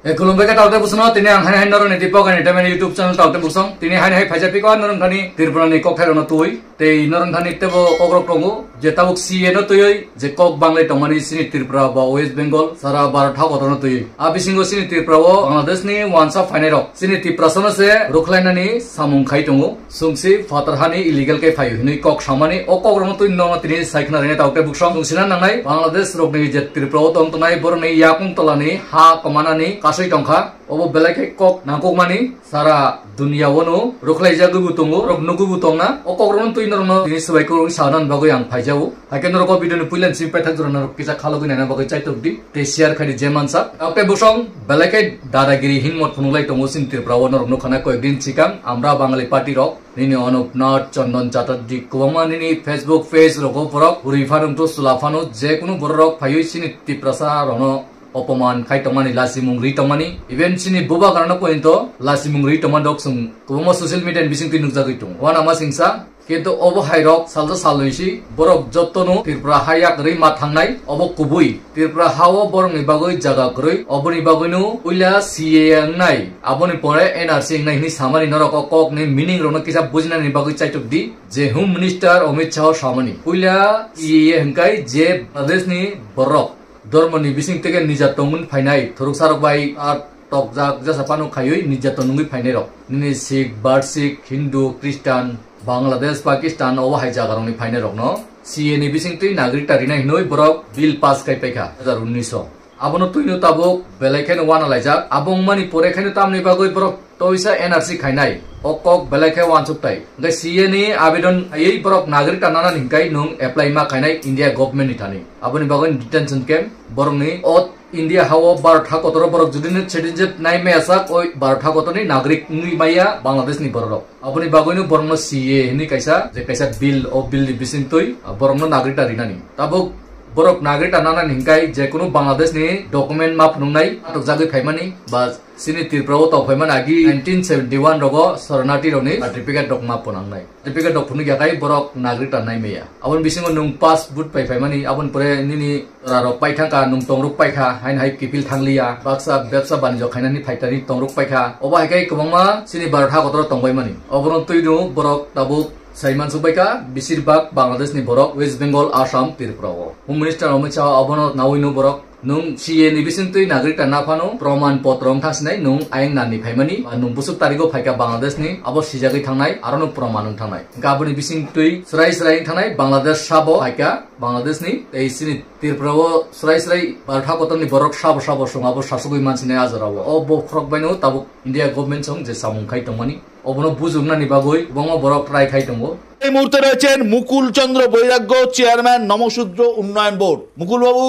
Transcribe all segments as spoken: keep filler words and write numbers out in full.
E, khulumbai kha taote bwswkno, tini ang haini hai norokni Deepak Entertainment YouTube channel taote bwswk. Tini haini hai phaijak piko norok thani Tripura ni kokthai rokno twi. Tei norok thani tebo kokrok tongo je tabuk C A no twiwi je kok banglai tongmani chini Tripura ba West Bengal sara Bharat ha kotorno twiwi. A bisingo chini Tripura o Bangladesh ni wansa phainai rok chini Tiprasa no se rukhlainani samung khai tongo. Sungsi phatar hani illegal khe phaio hinwi kok samani o kok rokno twi nono tini sai khna rwna taote bwswk. Sungsina nangnai Bangladesh rokni je Tripura o tong tongnai borokni yakung tolani ha komanani kasui tongkha. Obo belai khe kok nangkukmani sara dunia o no rwkhlaijagwi bo tongo, rok nugwi bo tongna. O kok rokno twi norokno tini swbai kwrwi sanani bagwi ang phaijago. Haikhe norok o video ni puila ni simi paithak jora norok kisa khalogwi naina bagwi chaitok di tei share khai di je mansa. Taote bwswk belai khe dadagiri hinmot phunuk lai tongo chini Tripura o norok nukha na koyek din chikang Amra Bangali party rok. Nini Anup Nath, Chandan Chatterjee, kwbangma nini Facebook page rogo borok uri phano to sula phano je kunu borok phaiwi chini Tiprasa rokno opoman khai tongmani, lasimung ri tongmani, even chini bubagrano pointo lasimung ri tongmani rok chwng kwbangma social media ni bisingtwi nukjagwi tongo. Uanama singsa, kintu obo hai rok salsa salnwi si borok jotono Tripura ha yak rwi ma thangnai, obo kubui. Tripura ha o borokni bagwi jaga kwrwi, oboni bagwino puila C A A wngnai, aboni pore N R C wngnai hinwi samani norok o kokni meaning rokno kisa bujinani bagwi chaitok di, je Home Minister Amit Shah o samani. Puila C A A hwnkhe je Bangladesh ni borok dormoni bising tege nija tongmani phainai, thuruksa rok bai a tokjak jasa phano khaiwi nija tongwi phainai rok. Nini Sikh, Barsik, Hindu, Christian, Bangladesh, Pakistan, obo hai jaga rokni phainai rokno C A A ni bisingtwi nagrikta rina hinwi borok bill pass khai paikha, dui hazar unnish o. Abono twino tabuk belai kheno uana laijak. Abo wngmani pore kheno tamni bagwi borok toisa N R C khainai. O kok belai khe uansuk tai. Hwnkhe C A A ni abedon khaiwi borok nagrikta nanani hinkai nwng apply ma khainai India government ni thani. Aboni bagwi detention camp borokni o India ha o Bharat ha kotoro borok jodi no citizenship nai maya sak, oi Bharat ha kotorni nagrik wngwi maya Bangladesh ni borok rok. Aboni bagwino borokno C A A hinwi kaisa, je kaisa bill, o bill ni bisingtwi borokno nagrikta rinani. Tabuk borok nagrikta nanani hinkai je kunu Bangladesh ni document ma phunuknai atok jagwi phaimani ba chini Tripura o tong phaimani agi nineteen seventy one rogo Sharanarthi rokni certificate rok ma phunuknai. Certificate rok phunuk yakai borok nagrikta nai maya. Aboni bisingo nwng pass boot pai phaimani, aboni pore nini rarok paithangkha, nwng tongrok paikha, haino hai kiphil thangliya, baksa bebsa banijok khainani phaitani tongrok paikha. Obo hai khe kwbangma chini Bharat ha kotoro tongbaimani. Obono twino borok tabuk saiman sukbaikha, besir bak Bangladesh ni borok West Bengal, Assam, Tripura o. Home Minister Amit Shah abono nawino borok nwng C A A ni bisingtwi nagrikta naphano proman potro wngthang sinai nwng ayang nani phaimani, ba nwng busuk tarigo phaikha Bangladesh ni, abo sijagwi thangnai, arono proman wngthangnai. Hwnkhe aboni bisingtwi srai srai wngthangnai Bangladesh sabo phaikha. Bangladesh ni tei chini Tripura o srai srai Bharat ha kotor ni borok sabo sabo song abo sasugwi mansinai a jora o. O bokhorok bai no tabuk India government song je samung khai tongmani, obono bujuknani bagwi kwbangma borok try khai tongo. এই মুহূর্তে রয়েছেন মুকুল চন্দ্র বৈরাগ্য, চেয়ারম্যান নমশূদ্র উন্নয়ন বোর্ড। মুকুলবাবু,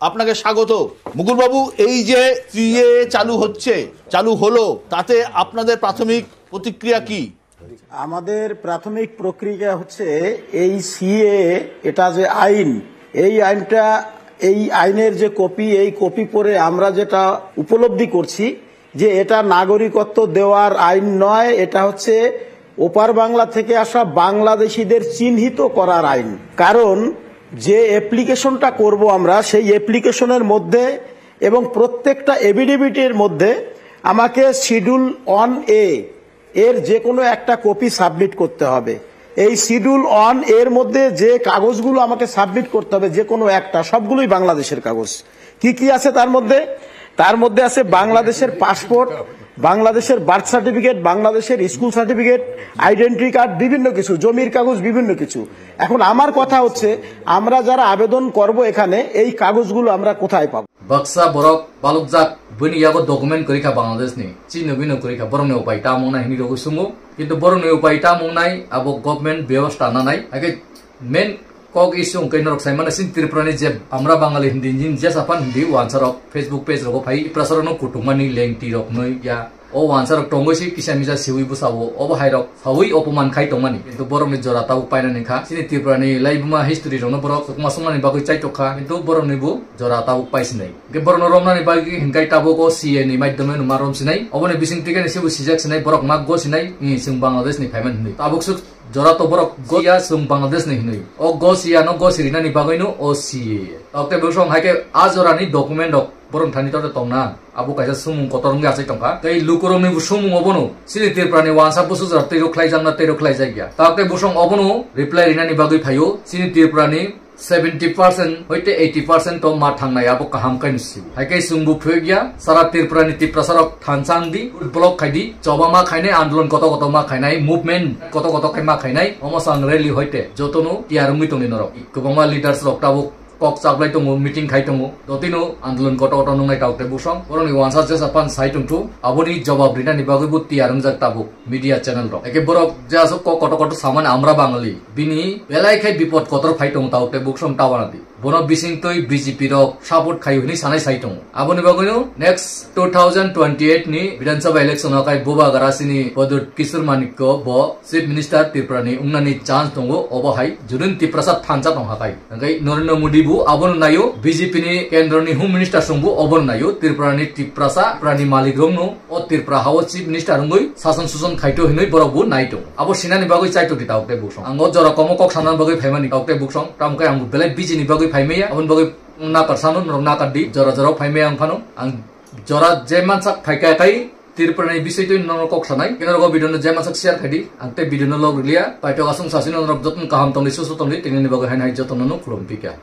আপনাকে স্বাগত। মুকুলবাবু, এই যে সিএএ চালু হচ্ছে, চালু হলো, তাতে আপনাদের প্রাথমিক প্রতিক্রিয়া কি? আমাদের প্রাথমিক প্রক্রিয়া হচ্ছে এই সিএএ, এটা যে আইন, এই আইনটা, এই আইনের যে কপি, এই কপি পড়ে আমরা যেটা উপলব্ধি করছি যে এটা নাগরিকত্ব দেওয়ার আইন নয়, এটা হচ্ছে ওপার বাংলা থেকে আসা বাংলাদেশিদের চিহ্নিত করার আইন। কারণ যে অ্যাপ্লিকেশনটা করব আমরা, সেই অ্যাপ্লিকেশনের মধ্যে এবং প্রত্যেকটা এফিডেভিটের মধ্যে আমাকে শিডিউল ওয়ান এ এর যে কোনো একটা কপি সাবমিট করতে হবে। এই শিডিউল ওয়ান এর মধ্যে যে কাগজগুলো আমাকে সাবমিট করতে হবে, যে কোনো একটা, সবগুলোই বাংলাদেশের কাগজ। কি কি আছে তার মধ্যে? তার মধ্যে আছে বাংলাদেশের পাসপোর্ট, বাংলাদেশের বার্থ সার্টিফিকেট, বাংলাদেশের স্কুল সার্টিফিকেট, আইডেন্টিটি কার্ড, বিভিন্ন কিছু, জমির কাগজ, বিভিন্ন কিছু। এখন আমার কথা হচ্ছে, আমরা যারা আবেদন করব এখানে, এই কাগজগুলো আমরা কোথায় পাবো? Baksa borok balukjak, buini yago document kwrwi kha Bangladesh ni, chini bini kwrwi kha, borokni upai tamo wngnai hinwi rogwi sungo. Kintu borokni upai tamo wngnai, abo government bebosta nanai. Hakhe main kok issue hwnkhe norok sai mano, chini Tripura ni je Amra Bangali Hindi, nini jesa phan Hindi, uansarok Facebook page rogo phai, Tiprasa rokno kutukmani lengti rok nwi ya. O uansarok tongwi se kisa misa siwi bwsao, obo hairok sawi opoman khai tongmani. Kintu borokni jora tabuk painani kha. Chini Tripura ni laibuma history rokno borok chukma songmani bagwi chaitok kha, kintu borokni bo jora tabuk paisinai. Hwnkhe borokno romnani bagwi hwnkhe tabuk o C A ni maidomeno ma romsinai. Oboni bising tikhe ni sebo sijak sinai, borok ma gosinai, "Ni, chwng Bangladesh ni phaiman," hinwi. Tabuk swk jora to borok go ya, "Chwng Bangladesh ni," hinwi. O gosi ya no gosi rinani bagwino o C A. Okte bosong hai khe a jora ni document rok Borok thani tore tongna, abo kaisa sumung kotor wngwi achai tongkha. Tei lukurokni bo sumung obono, chini Tripurani wansa busu jora tei rwkhlaijakna tei rwkhlaijakya. Tabuk tei bosong obono reply rinani bagwi phaio, chini Tripurani seventy percent hoite eighty percent to ma thangnai abo kaham khe nisi. Hai khe chwngbo phiyokya, sara Tripurani Tiprasarok thansa wngdi, block khaidi, choba ma khainai, andolon koto koto ma khainai, movement koto koto khe ma khainai, omo sang rally hoite jotono tiyar wngwi tongdi norok. Kwbangma leaders rok tabuk kok chaplai tongo, meeting khai tongo, dotino andolon koto koto nungnai tabuk tei bosong. Borokni wansa jesa pan sai tongthu, aboni jobab rinani bagwi bo tiyar wngjak tabuk media channel rok. Eke borok je aswk kok koto koto samani amra Bangali, bini belai khe bipod kotor phai tongo tabuk tei bosong tawana di. Bono bising twi B J P rok support khaio hinwi sanai sai tongo. Aboni bagwino next two thousand twenty-eight ni Bidhan Sabha election o khai bubagra chini Pradyot Kishore Manikya bo Chief Minister Tripura ni wngnani chance tongo, obo hai judin Tiprasa thansa tongkha khai. Hwnkhe Narendra Modi bo abono naio, B J P ni kendro ni Home Minister song bo obono naio, Tripura ni Tiprasa, Tripura ni malik rokno o Tripura hao Chief Minister wngwi sason suson khaito hinwi borok bo nai tongo. Abo sinani bagwi chaitok di tabuk tei bosong. Ang o jora komo kok sanani bagwi phaimani tabuk tei bosong. Tamo khe ang belai busy ni bagwi phaimaya. Aboni bagwi nakar sano, norok nakar di. Jora jora phaimaya ang phano. Ang jora je mansak phaikha khai Tripura ni biswi twi norok kok sanai. Khe norok o video no je mansak share khai di. Ang tei video no log rwliya. Paitok aswng sasino norok jotono kaham tongdi, susu tongdi. Tinini bagwi haino hai jotono no khulum phika.